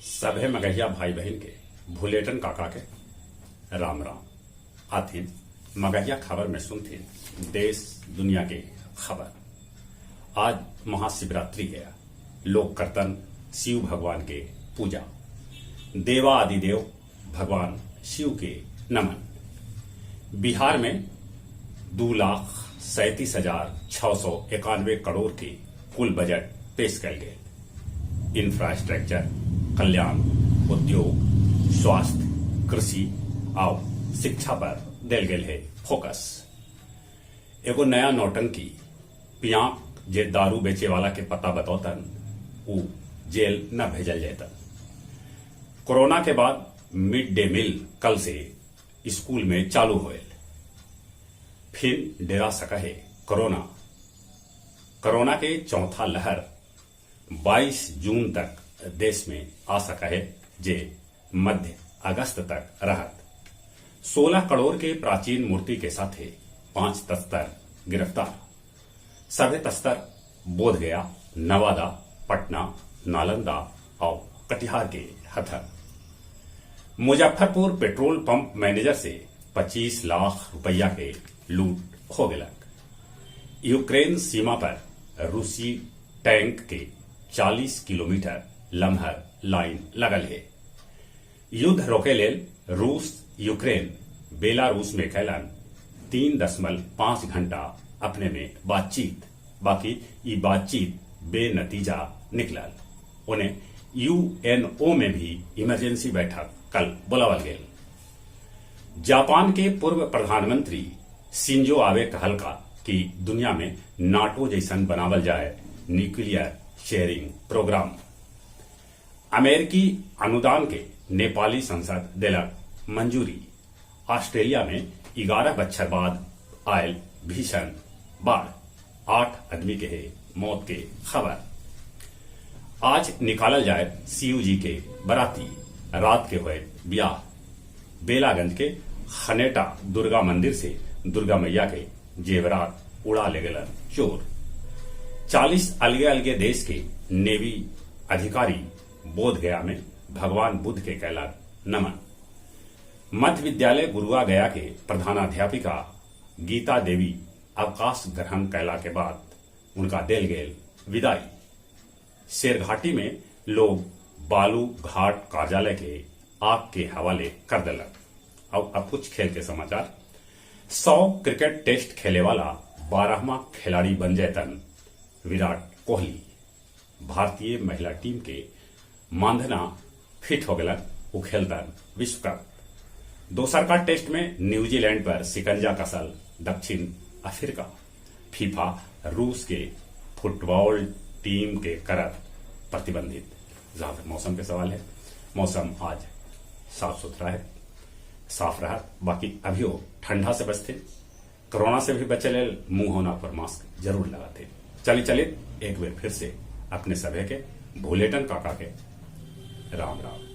सभे मगहिया भाई बहन के भुलेटन काका के राम राम। आथिन मगहिया खबर में सुनथिन देश दुनिया के खबर। आज महाशिवरात्रि है। लोग करतन शिव भगवान के पूजा। देवा आदिदेव भगवान शिव के नमन। बिहार में 2,37,691 करोड़ के कुल बजट पेश कयल गेल। इंफ्रास्ट्रक्चर, कल्याण, उद्योग, स्वास्थ्य, कृषि और शिक्षा पर देल गेल है फोकस। एगो नया नौटंकी, पियाक जे दारू बेचे वाला के पता बतौतन ऊ जेल न भेजल जैतन। कोरोना के बाद मिड डे मील कल से स्कूल में चालू होयल। फिर डेरा सका है कोरोना। कोरोना के चौथा लहर 22 जून तक देश में आ सका है, जे मध्य अगस्त तक रहत। 16 करोड़ के प्राचीन मूर्ति के साथे 5 तस्कर गिरफ्तार। सभे तस्कर बोध गया, नवादा, पटना, नालंदा और कटिहार के हथन। मुजफ्फरपुर पेट्रोल पंप मैनेजर से 25 लाख रुपया के लूट हो गलक। यूक्रेन सीमा पर रूसी टैंक के 40 किलोमीटर लम्हर लाइन लगल है। युद्ध रोके लेल रूस यूक्रेन बेलारूस में कैलन 3.5 घंटा अपने में बातचीत, बाकी ई बातचीत बेनतीजा निकलल। उन्हें यूएनओ में भी इमरजेंसी बैठक कल बुलावल गेल। जापान के पूर्व प्रधानमंत्री शिंजो आबे कहलका कि दुनिया में नाटो जैसन बनावल जाए न्यूक्लियर शेयरिंग प्रोग्राम। अमेरिकी अनुदान के नेपाली संसद देलक मंजूरी। ऑस्ट्रेलिया में 11 बच्छर बाद आयल भीषण बाढ़, 8 आदमी के है मौत के खबर। आज निकालल जाए सीयूजी के बराती, रात के हुए ब्याह। बेलागंज के खनेटा दुर्गा मंदिर से दुर्गा मैया के जेवरात उड़ा ले गलन चोर। 40 अलगे अलगे देश के नेवी अधिकारी बोध गया में भगवान बुद्ध के कैला नमन। मध्य विद्यालय गुरुआ गया के प्रधानाध्यापिका गीता देवी अवकाश ग्रहण कैला के बाद उनका देल गेल विदाई। शेरघाटी में लोग बालू घाट कार्यालय के आग के हवाले कर दिलक। और अब कुछ खेल के समाचार। 100 क्रिकेट टेस्ट खेले वाला 12वां खिलाड़ी बन जैतन विराट कोहली। भारतीय महिला टीम के मांधना फिट हो गलन, उ खेलतन विश्व कप। दोसर का टेस्ट में न्यूजीलैंड पर सिकंजा कसल दक्षिण अफ्रीका। फीफा रूस के फुटबॉल टीम के करत प्रतिबंधित। जहां तक मौसम के सवाल है, मौसम आज साफ सुथरा है, साफ रहा, बाकी अभी वो ठंडा से बचते, कोरोना से भी बचे ले मुंह होना पर मास्क जरूर लगाते। चलिए चलिए एक बार फिर से अपने सभे के भूलेटन काका के राम राम।